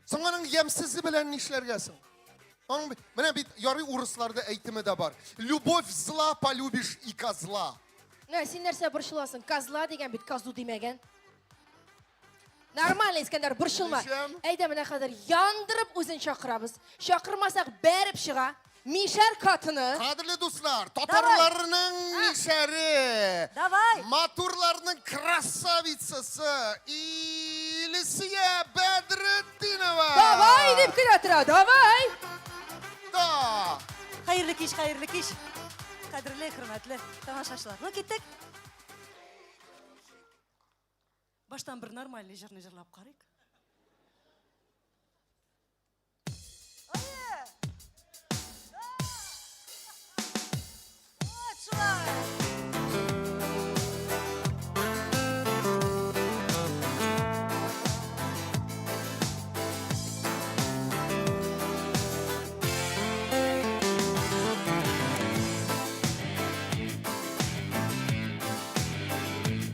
Соң аның ямьсезе белән нишләргә соң? Аның менә бит ярый урысларда әйтеме дә бар. Любовь зла, полюбишь и козла. Менә син нәрсә борчыласың? Козла дигән бит, козу димәгән. Нормально, Искәндәр, борчылма. Нишләм? Әйдә, менә хәзер яндырып үзен чакырабыз. Чакырмасак, бәреп чыга. Мишәр катыны. Кадерле дуслар, татарларның мишәре. Давай. Матурларның красавицасы Илсия Бәдретдинова. Давай дип кенә тора, давай. Да. Хәерле кич, хәерле кич. Кадерле, хөрмәтле тамашачылар. Ну, киттек. Баштан бер нормальный җырны җырлап карыйк. Вот шулай.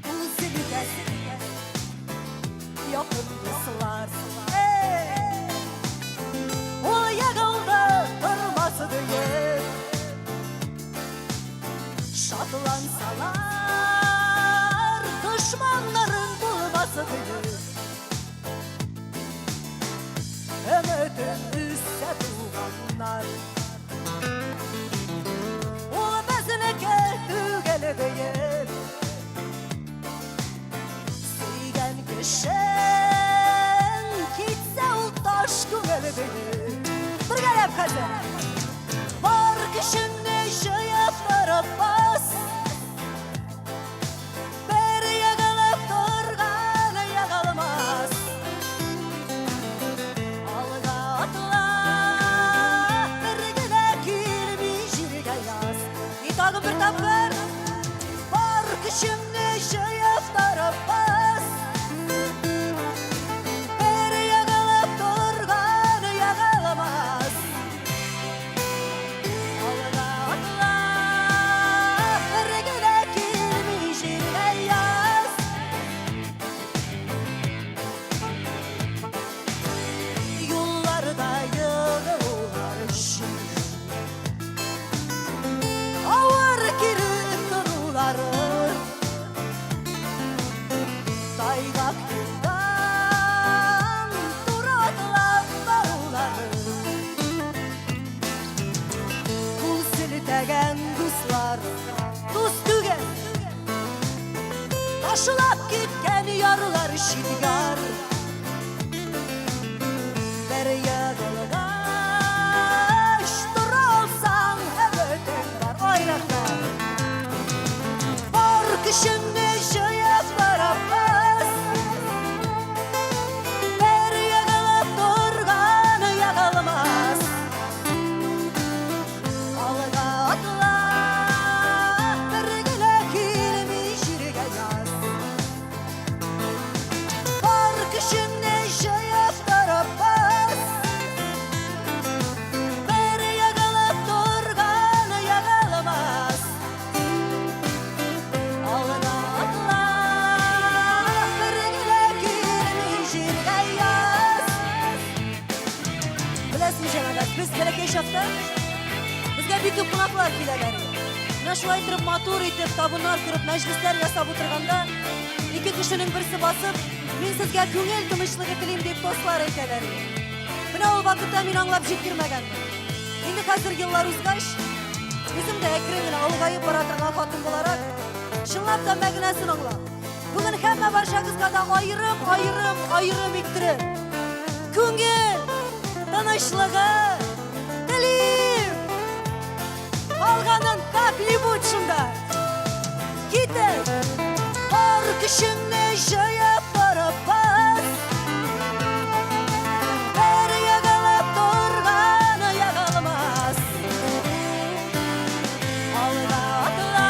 Ул селкә якын дуслар. Ул егылды тормас диеп. Шатлансалар дошманнарың булмас диеп. Өметен өзсә туганнар. Ул безнеке түгел диеп. Сөйгән кешең китсә ул таш күңел диеп. Бергәләп хәзер. Бар көчеңне җыеп торып бас. Бер егылып торган егылмас. Алга атла, бер генә килми җиргә яз. И тагын бер тапкыр. Бар көчеңне җыеп торып бас. Бер егылып торган егылмас. Алга атла, бер генә килми җиргә яз. Юлларда егылулар өчен авыр кире торулары. Тайгак юлдан туры атлап барулары. Кул селтәгән дуслар дус түгел. Ташлап киткән ярлар чит яр. Бер егылгач тора алсаң, өметең бар. Ай, рәхмәт. Бар көчеңне җыеп барабыз. Бер егылып торган егылмас. Алга атла, бер генә килми җиргә яз. Бар көчеңне җыеп торып бас. Бер егылып торган егылмас. Алга атла, бер генә килми җиргә яз. Беләсезме, җәмәгать, без бәләкәй чакта безгә бик күп кунаклар киләләр иде. Менә шулай итеп матур итеп табыннар корып, мәҗлесләр ясап утырганда, ике кешенең берсе басып, мин сезгә күңел тынычлыгы телим дип тостлар әйтәләр иде. Менә ул вакытта мин аңлап җиткермәгәнмен. Инде хәзер еллар узгач, үзем дә әкрен генә олыгаеп бара торган хатын буларак, чынлап та мәгънәсен аңлап, бүген һәммә барчагызга да аерым, аерым, аерым иттереп, күңел тынычлыгы телим! Калганын как-нибудь шунда. Китеп, бар көчеңне җыеп барып бас. Бер егылып торган егылмас. Алга атла,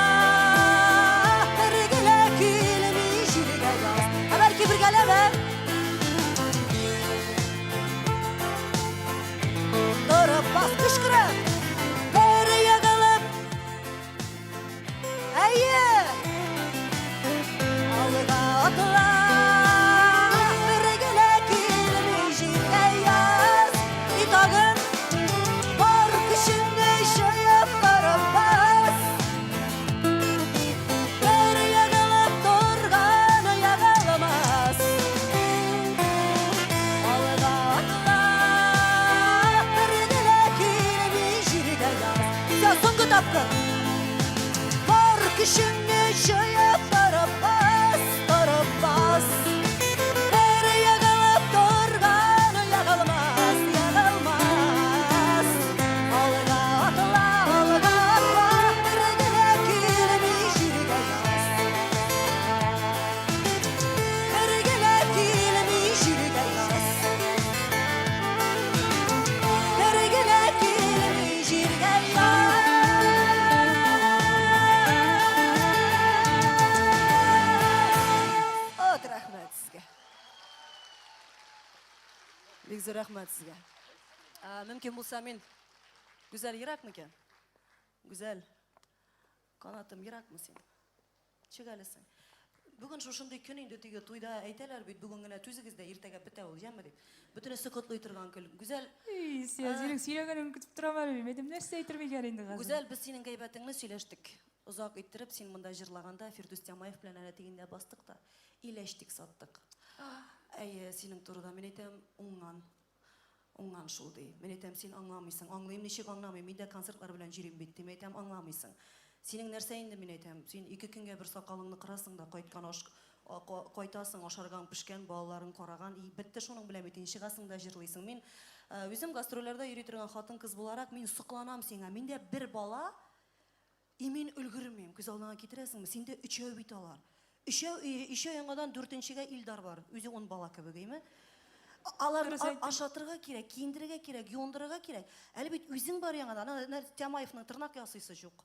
бер генә килми җиргә яз. Ә бәлки бергәләп, ә? Торып бас, кычкырып! Бер егылып! Әйе! Алга атла, бер генә килми җиргә яз. тапкыр. Бар көчеңне җыеп торып бас, торып бас. Бер егылып торган егылмас, егылмас. Алга атла, алга атла, бер генә килми җиргә яз. Бер генә килми җиргә яз. Бер генә килми җиргә яз. От рәхмәт сезгә. Бик зур рәхмәт сезгә. Мөмкин булса мин Гүзәл ерак микән? Гүзәл, канатым еракмы син? Чык әле син. Бүген шушындый көн инде теге туйда әйтәләр бит, бүген генә түзегез дә, иртәгә бетә ул, яме дип. Бөтенесе котлый торган көн. Гүзәл, Ий, синең сөйләгәнеңне көтеп торам әле мин. Әйтәм, нәрсә әйтер микән инде хәзер? Гүзәл, без синең гайбәтеңне сөйләштек. Озак иттереп, син монда җырлаганда Фирдүс Тямаев белән әнә тегендә бастык та, иләштик, саттык. Әйе, синең турыда мин әйтәм, уңган. Уңган шул, ди. Мин әйтәм, син аңламыйсың. Аңлыйм, ничек аңламыйм, мин дә концертлар белән йөрим бит, дим. Әйтәм, аңламыйсың. Синең нәрсә инде, мин әйтәм, син ике көнгә бер сакалыңны кырасың да, кайткан аш, кайтасың, ашаргаң пешкән, балаларың караган, и бетте шуның белән бит инде, чыгасың да җырлыйсың. Мин үзем гастрольләрдә йөри торган хатын-кыз буларак, мин сокланам сиңа. Миндә бер бала, и мин өлгермим. Күз алдыңа китерәсеңме? Синдә өчәү бит алар. Өчәү, өчәү яңадан дүртенчегә Илдар бар. Үзе ун бала кебек, әйме? Аларны ашатырга кирәк, киендерергә кирәк, юындырырга кирәк. Әле бит үзең бар яңадан. Ана Тямаевның тырнак ясыйсы юк.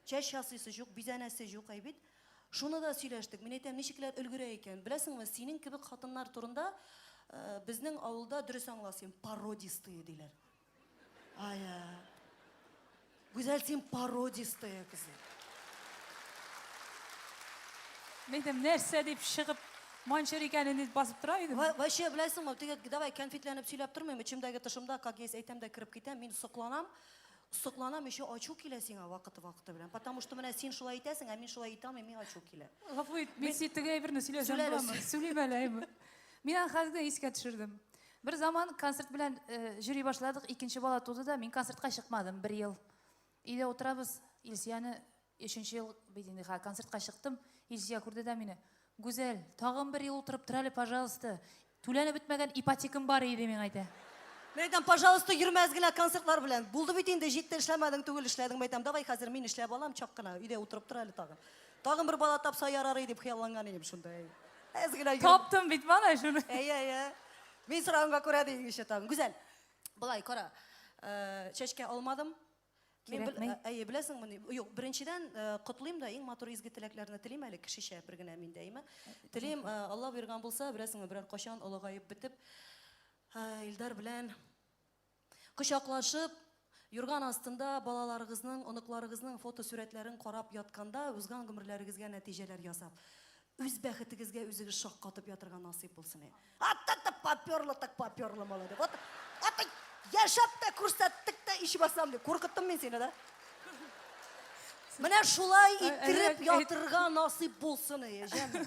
Чәч ясыйсы юк, бизәнәсе юк, әй бит. Шуны да сөйләштек. Мин әйтәм, ничекләр өлгерә икән. Беләсеңме, синең кебек хатыннар турында безнең авылда дөрес аңла син, породистые диләр. Ая. Гүзәл, син породистая кызым. Мин әйтәм, нәрсә дип чыгып манчыр икәнен дип басып тора идем. Вообще, беләсеңме, теге, давай кәнфитләнеп сөйләп тормыйм, эчемдәге тышымда, как есть, әйтәм дә кереп китәм, мин сокланам. Сокланам, еще ачу килә сиңа вакыты-вакыты белән. Потому что менә син шулай итәсең, ә мин шулай итә алмыйм, миңа ачу килә. Гафу ит, мин син теге әйберне сөйләсәм буламы? Сөйлим әле, әйме. Мин аны хәзер генә искә төшердем. Бер заман концерт белән э, йөри башладык, икенче бала туды да, мин концертка чыкмадым бер ел. Өйдә утырабыз, Илсөяне өченче ел бит инде ха, концертка чыктым. Илсөя күрде дә мине. Гүзәл, тагын бер ел утырып тор әле, пожалуйста. Түләнеп бетмәгән ипотекам бар иде, миңа әйтә. Мин әйтәм, пожалуйста, йөрмәс генә концертлар белән. Булды бит инде, җитте, эшләмәдең түгел, эшләдең. Мин әйтәм, давай хәзер мин эшләп алам, чак кына, өйдә утырып тор әле тагын. Тагын бер бала тапса ярар иде дип хыялланган идем шунда. Әз генә йөреп. Таптым бит мана шуны. Әйе, әйе. Мин сораганга күрә дигәнчә тагын. Гүзәл, болай кара. Э, чәчкә алмадым. Мин бел, Кирәкми. әйе, беләсеңме, ни- юк, беренчедән э, котлыйм да иң матур изге теләкләрне телим әле кешечә бер генә мин дә, әйме. Телим, э, Алла боерган булса, беләсеңме, берәр кайчан олыгаеп бетеп, э, Илдар белән Кочаклашып, юрган астында балаларыгызның, оныкларыгызның фотосурәтләрен карап ятканда, узган гомерләрегезгә нәтиҗәләр ясап, үз бәхетегезгә үзегез шаккатып ятырга насыйп булсын. Ата-та поперло так поперло, молодец. Вот, ата, яшәп тә күрсәттек тә ичмасам дип куркыттым мин сине, да? Менә шулай иттереп ятырга насыйп булсын, җәме.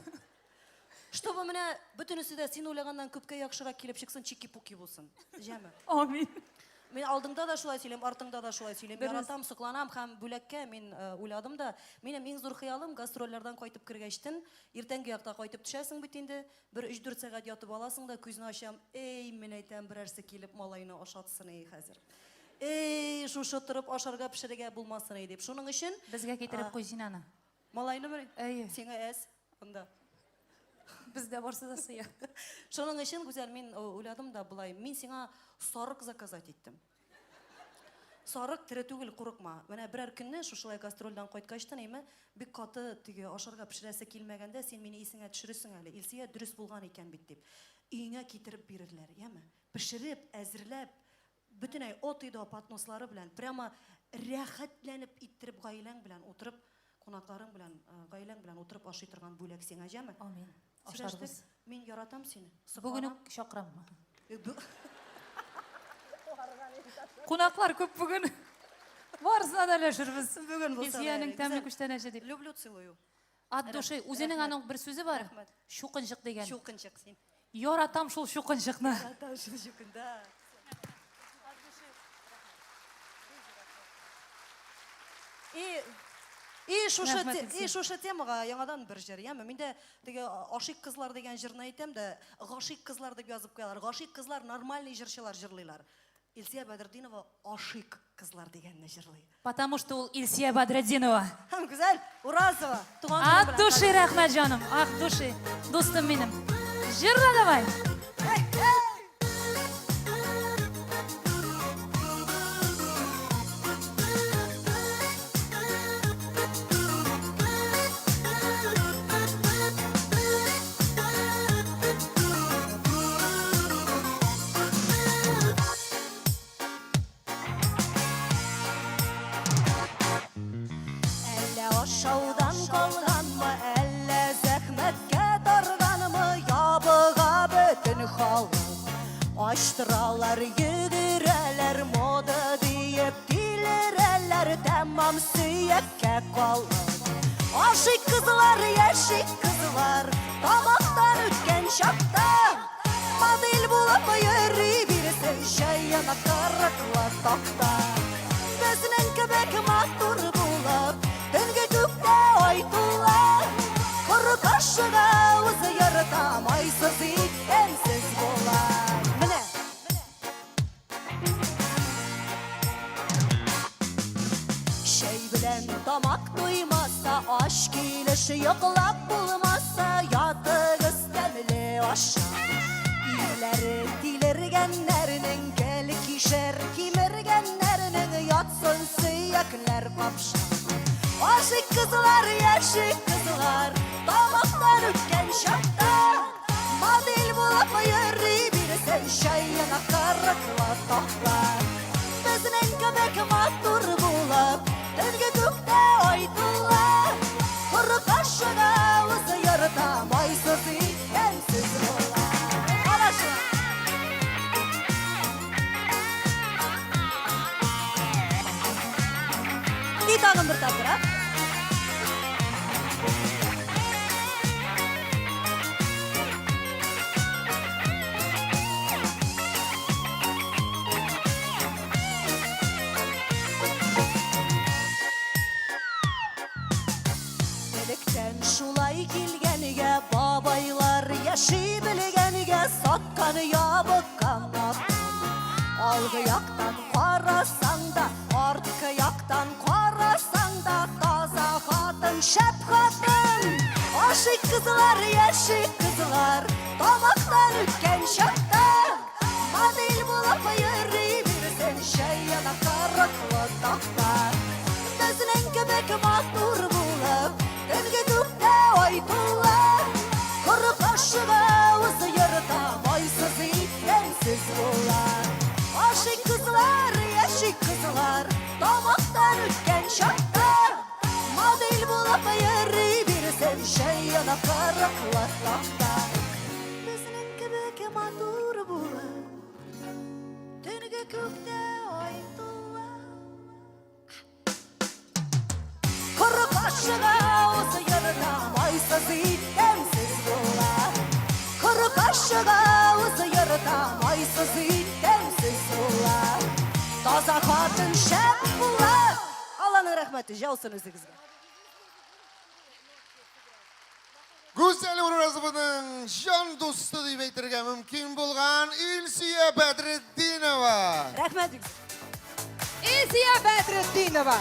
Чтобы менә бөтенесе дә син уйлаганнан күпкә яхшырак килеп чыксын, чики-пуки булсын. Җәме. Амин. Мин алдыңда да шулай сөйлим, артыңда да шулай сөйлим. Дөрес. Яратам, сокланам һәм бүләккә мин э, уйладым да. Минем иң зур хыялым гастрольләрдән кайтып кергәчтен, иртәнге якта кайтып төшәсең бит инде, бер 3-4 сәгать ятып аласың да, күзне ачам, эй, мин әйтәм, берәрсе килеп малайны ашатсын эй хәзер. Эй, шушы торып ашарга пешерергә булмасын эй дип. Шуның өчен Безгә китереп куй син аны. Малайны бер Әйе. Сиңа әз анда. Бездә барсы да сыя. Шуның өчен, Гүзәл, мин э, уйладым да болай, мин сиңа сарык заказать иттем. Сарык тере түгел, курыкма. Менә берәр көнне шушылай гастрольдән кайткачтан, әйме, бик каты теге ашарга пешерәсе килмәгәндә, син мине исеңә төшерерсең әле. Илсөя дөрес булган икән бит дип. Өеңә китереп бирерләр, яме? Пешереп, әзерләп, Бөтенәй от и до поднослары белән, прямо рәхәтләнеп иттереп гаиләң белән утырып, кунакларың белән, гаиләң белән утырып ашый торган бүләк сиңа, җәме? Амин. Сөйләштек. Ашарбыз. Мин яратам сине. Бүген Сокланам. үк чакырам. Э, Кунаклар күп бүген. Барысына да өләшербез. Бүген булса да Илсөянең ярый. тәмле Гүзәл, күчтәнәче дип. Люблю, целую. От души. Үзенең аның бер сүзе бар. Рәхмәт. Чукынчык дигән. Чукынчык син. Яратам шул чукынчыкны. Яратам шул чукын, да. И И шушы Рәхмәт, и шушы темага яңадан бер җыр, яме? Мин дә теге Ашыйк кызлар дигән җырны әйтәм дә, гашыйк кызлар дип язып куялар. Гашыйк кызлар нормальный җырчылар җырлыйлар. Илсия Бәдретдинова Ашыйк кызлар дигәнне җырлый. Потому что ул Илсия Бәдретдинова. Һәм Гүзәл Уразова туган көне От белән. души рәхмәт, җаным. От души. Дустым минем. Җырла давай. Әллә ашаудан калганмы, әллә зәхмәткә тарганмы, ябыга бөтен халык. Ачтыралар, йөгерәләр, мода диеп тилерәләр, тәмам сөяккә калып. Ашыйк кызлар, яшик кызлар, тамактан үткән чакта, модель булып йөри бирсен җәена кырыклы такта. Безнең кебек матур булып, төнге күктә ай тула. Коры кашыга үзе ярата, майсыз ит тәмсез була. Менә. Чәй белән тамак туймаса, ач килеш йоклап булмаса, ятыгыз тәмле аша. Ирләре тилергәннәрнең, гел кишер кимергәннәрнең ятсын сөякләр капшап. Ашык кызлар, яшик кызлар, тамактан үткән чакта, модель булып йөри бирсен чәйна кырыклы такта. Безнең кебек матур булып, төнге күктә ай тула. Коры кашыга үзе ярата, майсыз ит тәмсез була. Хорошо. И тагын бер тапкыр, а? Электән шулай килгәнгә, бабайлар яши белгәнгә, саткан ябыккан атын. Алгы яктан карасаң да, арткы яктан карасаң да, таза хатын, шәп хатын. Ашык кызлар, яшик кызлар, тамактан үткән чакта, модель булып йөри бирсен җәена кырыклы такта. Безнең кебек матур булып, төнге күктә ай тула. Коры кашыга үзе ярата, майсыз ит тәмсез була. Ашык кызлар, яшик кызлар, тамактан үткән чакта, модель булып йөри бирсен җәена кырыклы такта. Безнең кебек матур булып, төнге күктә ай тула. Коры кашыга үзе ярата, майсыз ит тәмсез була. Коры кашыга үзе ярата, майсыз ит тәмсез була. Таза хатын шәп була. Алланың рәхмәте яусын үзегезгә. Гүзәл Уразованың җан дусты дип әйтергә мөмкин булган Илсия Бәдретдинова. Рәхмәт. Илсия Бәдретдинова.